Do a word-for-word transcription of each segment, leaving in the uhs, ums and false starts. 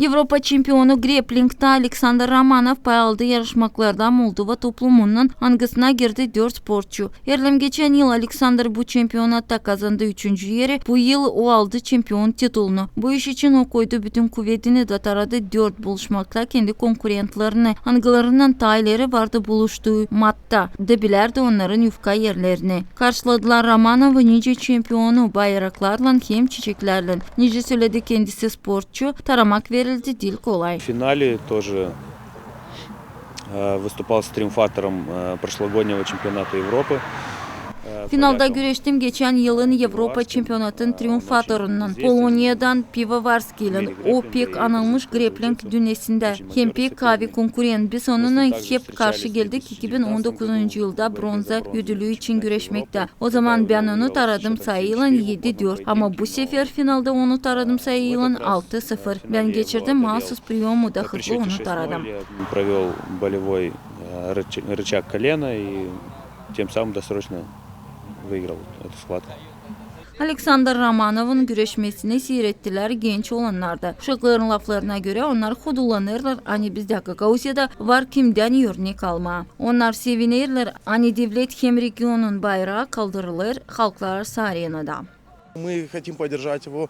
Evropa çempionu grepplingtä Aleksandr Romanov pay aldı yarışmaklarda Moldova toplumundan, angısına girdi dört sportçu. Erlem geçän yıl Aleksandr bu çempionatta kazandı üçüncü eri, bu yıl o aldı çempion titulunu. Bu iş için o koydu bütün kuvedini da taradı dört buluşmakta kendi konkurentlerini, angılarınnan taa ileri vardı buluştuu matta, da bilärdi onnarın yufka erlerini. Karşıladılar Romanovı nicä çempionu bayraklarlan hem çiçeklärlän. Nicä söledi kendisi sportçu, taramak verildi diil kolay. В финале тоже, э, выступал с триумфатором, э, прошлогоднего чемпионата Европы. Finalda güreştim geçän yılın Evropa çempionatın triumfatorunnan, Poloniyadan Pivovarskiylän. O pek anılmış grepling dünnesindä hem pek kaavi konkurent. Biz onunnan hep karşı geldik iki bin on dokuzuncu yılda bronza ödülü için güreşmektä. O zaman bän onu taradım sayıylan edi dört, ama bu sefer finalda onu taradım sayıylan altı sıfır. Bän geçirdim maasuz priyomu da hızlı onu taradım. Провёл болевой, э, рычаг колена и тем самым досрочно выиграл эту схватку. Aleksandr Romanovın güreşmesini siirettilär genç olannar da. Uşakların laflarına görä, onnar hodulanêrlar, ani bizdä Gagauziyada var kimdän örnek almaa. Onnar sevinerlär, ani devlet hem regionun bayraa kaldırılêr halklararası arenada. Мы хотим поддержать его.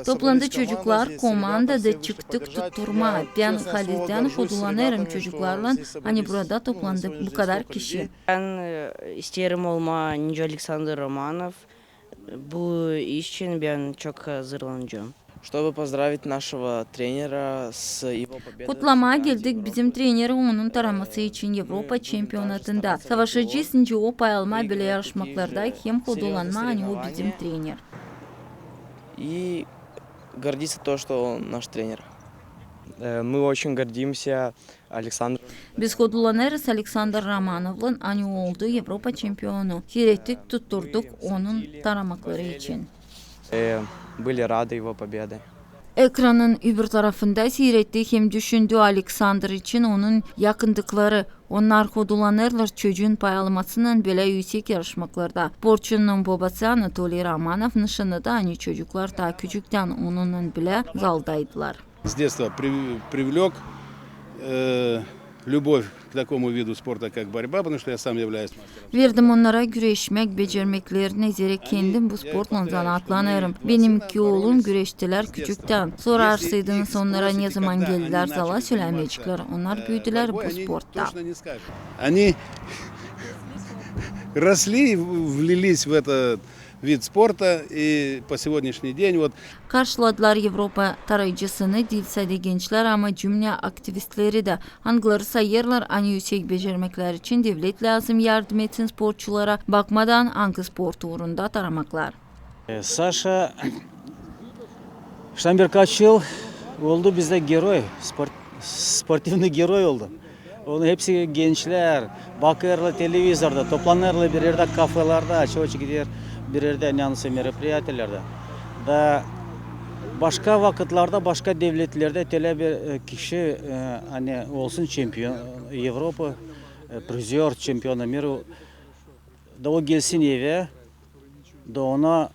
Toplandı çocuklar, komanda da çıktık tutturmaa. Bän halizdän hodulanêrım çocuklarlan, ani burada toplandı bu kadar kişi. Bän, e, isteerim olmaa nicä Aleksandr Romanov. Bu iş için bän çok hazırlanacam. Чтобы поздравить нашего тренера с его победой. Kutlamaa geldik bizim treneri onun taraması için Evropa çempionatında. Savaşacez, nicä o pay almaa bölä yarışmaklarda hem hodulanmaa, ani o bizim trener. И гордиться то, что он наш тренер. Э, мы очень гордимся Александром. Biz hodulanêrız Aleksandr Romanovlan, ani o oldu Evropa çempionu. Siirettik, tutturduk onun taramakları için. Э, были рады его победе. Ekranın öbür tarafında siiretti hem düşündü Aleksandr için onun yakındıkları. Onnar hodulanêrlar çocuun pay almasınnan bölä üüsek yarışmaklarda. Sportçunun bobası Anatoliy Romanov nışannadı, ani çocuklar taa küçüktän onunnan bilä zaldaydılar. С детства при-, привлёк, э, любовь к такому виду спорта, как борьба, потому что я сам являюсь мастером. Verdim onnara güreşmäk becermeklerini, zerä kendim bu sportlan zanaatlanêrım. Benimki oolum güreştilär küçüktän. Sorarsaydınız onnara, ne zaman geldilär zala, sölämeyeceklär. Onnar büüdülär bu sportta. Они росли, в-, влились в этот вид спорта, и по сегодняшний день вот. Karşıladılar Evropa tarayıcısını diil sade gençlär, ama cümlä aktivistleri dä, angıları sayêrlar, ani üüsek becermeklär için devlet lääzım yardım etsin sportçulara, bakmadan angı sport uurunda taramaklar. E, Saşa, şundan birkaç yıl oldu bizdä geroy, sport-, sportivnıy geroy oldu. Onu hepsi gençlär, bakêrlar televizorda, toplanêrlar bir erdä kafelerdä, çoyu gider bir erdä, neysä, мероприятиелerdä. Da başka vakıtlarda, başka devletlerdä telä bir, e, kişi, e, ani olsun çempion Evropa, e, призёр чемпионата мира, da o gelsin evä, da ona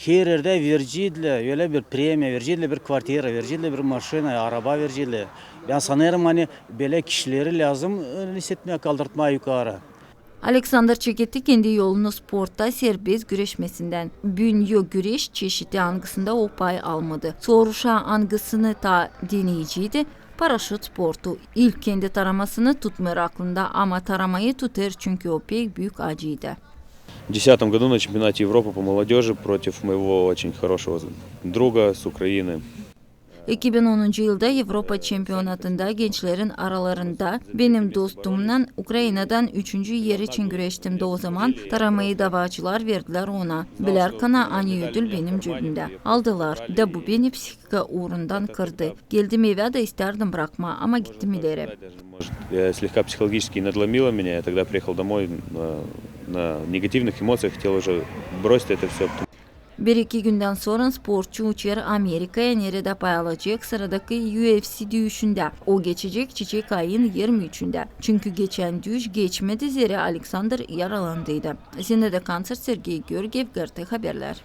her erdä vereceydilär ölä bir premiya, vereceydilär bir kvartira, vereceydilär bir maşina, araba vereceydilär. Bän sanêrım, ani bölä kişileri lääzım, e, nesetmää, kaldırtmaa yukarı. Aleksandr çeketti kendi yolunu sportta serbest güreşmesindän. Büün yok güreş çeşidi, angısında o pay almadı. Soruşa, angısını taa deneyeceydi, paraşüt sportu. İlk kendi taramasını tutmêêr aklında, ama taramayı tutêr, çünkü o pek büük acıydı. В десятом году на чемпионате Европы по молодёжи против моего очень хорошего друга с Украины. İki bin onuncu yılda Evropa çempionatında gençlerin aralarında benim dostumnan Ukrainadan üçüncü er için güreştim da o zaman taramayı davaçılar verdilär ona. Bilärkana, ani ödül benim cebimdä. Aldılar da bu beni psihika uurundan kırdı. Geldim evä da istärdim bırakmaa, ama gittim ileri. Может, э, слегка психологически надломило меня, я тогда приехал домой на, на негативных эмоциях, хотел уже бросить это всё. Bir-iki gündän sora sportçu uçêr Amerikaya, neredä pay alacek sıradakı U F C düüşündä. O geçecek çiçek ayın irmi üçündä. Çünkü geçän düüş geçmedi, zerä Aleksandr yaralandıydı. Zinaida Kanţer, Sergey Georgiev, GRT Haberlär.